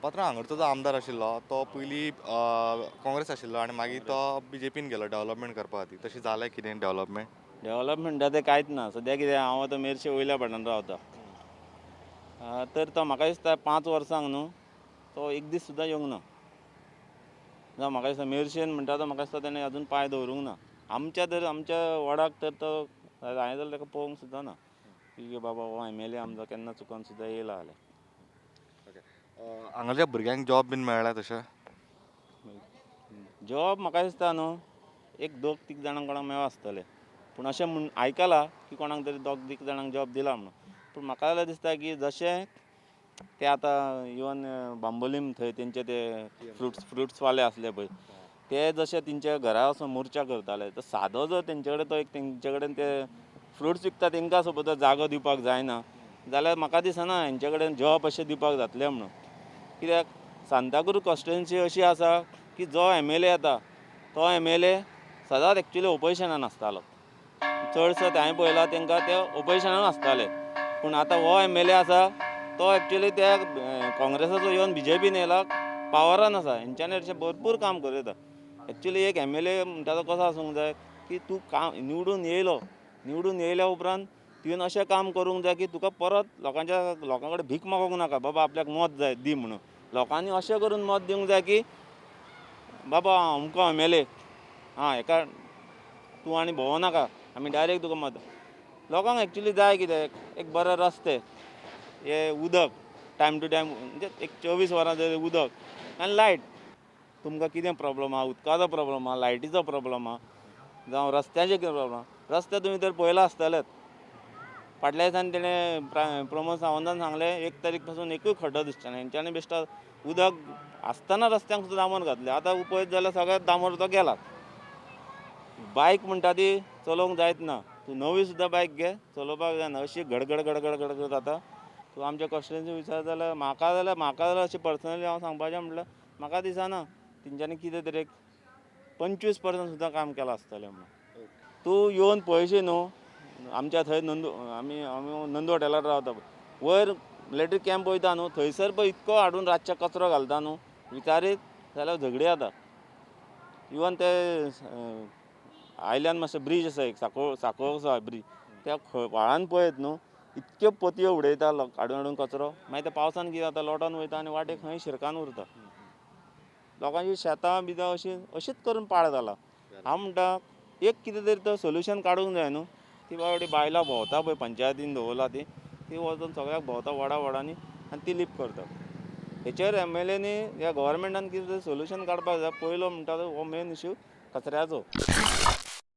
पात्रांव, हांगाचो जो आमदार आशिल्लो तो पयलीं काँग्रेस आशिल्लो आनी मागीर तो बीजेपीन गेलो डेव्हलपमेंट करपा खातीर. तशें जालें कितें डेव्हलपमेंट? डेव्हलपमेंट म्हणटा तें कांयच ना. सद्या कितें, हांव आतां मेरशे वयल्या भाटान रावता, तर तो म्हाका दिसता 5 वर्सांक न्हू तो एक दीस सुद्दां येवंक ना. जावं म्हाका दिसता मेरशेन म्हणटा तो म्हाका दिसता तेणें अजून पांय दवरूंक ना. आमच्या तर आमच्या वॉर्डाक तर तो हांवें जाल्यार ताका पळोवंक सुद्दां ना की बाबा हो एम एल ए आमचो केन्ना चुकोन सुद्दां येयला जाल्यार. हांगाच्या भुरग्यांक जॉब बीन मेळ्ळा तशें? जॉब म्हाका दिसता न्हू एक दोग तीग जाणांक कोणाक मेळ्ळा आसतलें, पूण अशें म्हूण आयकलां की कोणाक तरी दोग तीग जाणांक जॉब दिला म्हणून. पूण म्हाका जाल्यार दिसता की जशें ते आतां इवन बांबोलीम थंय तेंचे ते फ्रुट्सवाले आसले पळय, ते जशे तेंच्या घरा वचून मोर्चा करताले, तर सादो जर तेंचे कडेन तो एक तेंचे कडेन ते फ्रुट्स विकता तेंकां सपोज जर जागो दिवपाक जायना जाल्यार म्हाका दिसना हेंचे कडेन जॉब अशें दिवपाक जातलें म्हणून. कित्याक सांताक्रूज कॉन्स्टिट्युएन्सी अशी आसा की जो एम एल ए येता तो एम एल ए सदांच एक्चुली ओपोजिशनान आसतालो. चडसो हांवें पळयला तेंकां ते ओपोजिशनान आसताले. पूण आतां हो एम एल ए आसा तो एक्चुली त्या काँग्रेसाचो येवन बी जे पीन येयला, पावरान आसा. हेंच्यांनी अशें भरपूर काम करूं येता. एक्चुली एक एम एल ए म्हणटा तो कसो आसूंक जाय की तूं काम निवडून येयलो, निवडून येयल्या उपरांत तुवें अशें काम करूंक जाय की तुका परत लोकां कडेन भीक मागूंक नाका, बाबा आपल्याक मत जाय दी म्हणून. लोकांनी अशें करून मत दिवंक जाय की बाबा अमको एम एल ए, आं हेका तूं आनी भोंवो नाका, आमी डायरेक्ट तुका मत. लोकांक एक्चुली जाय कितें, एक बरे रस्ते, हे उदक टायम टू टायम, म्हणजे एक 24 वरां जर उदक आनी लायट. तुमकां कितें प्रॉब्लम आहा, उदकाचो प्रॉब्लम आहा, लायटीचो प्रॉब्लम आहा, जावं रस्त्याचे कितें प्रॉब्लम आहा. रस्ते तुमी तर पळयला आसतलेच. फाटल्या दिसांनी तेणें प्रमोद सावंतान सांगलें 1 तारीख पासून एकूय खड्डो दिसचो ना. हेंच्यांनी बेश्टा उदक आसतना रस्त्यांक सुद्दां डांबर घातलें. आतां पळयत जाल्यार सगळ्यात डांबर तो गेला. बायक म्हणटा ती चलोवंक जायत ना, तूं नवी सुद्दां बायक घे चलोवपाक जायना, अशी गडगड गडगड गडगड जाता. तूं आमच्या कॉन्स्टिट्युएन्सी विचार जाल्यार म्हाका जाल्यार अशें पर्सनली हांव सांगपाचें म्हटल्यार म्हाका दिसना तेंच्यांनी कितें तरी एक 25% सुद्दां काम केलां आसतलें म्हणून. तूं येवन पळयशी न्हू आमच्या थंय नंदू, आमी नंदू हॉटेलार रावता पळय, वयर मिलिटरी कॅम्प वयता न्हू, थंयसर पळय इतको हाडून रातचे कचरो घालता न्हू, विचारीत जाल्यार झगडी जाता. इवन ते आयल्यान मातशें ब्रीज आसा एक साको आसा ब्रीज, त्या व्हाळान पळयत न्हू इतक्यो पोतयो उडयता हाडून हाडून कचरो. मागीर ते पावसान कितें जाता, लोटोन वयता आनी वाटेक खंय शिरकान उरता. लोकांची शेतां बितां अशीच करून पाड जाला. हांव म्हणटा एक कितें तरी तो सोल्युशन काडूंक जाय न्हू. ती बाबडी बायलां भोंवता पळय पंचायतीन दवरला ती, ती वचून सगळ्याक भोंवता वडा वडांनी आनी ती लीप करता. हेचेर एम एल एनी ह्या गव्हर्मेंटान कितें तरी सोल्युशन काडपाक जाय. पयलो म्हणटा तो हो मेन इश्यू कचऱ्याचो.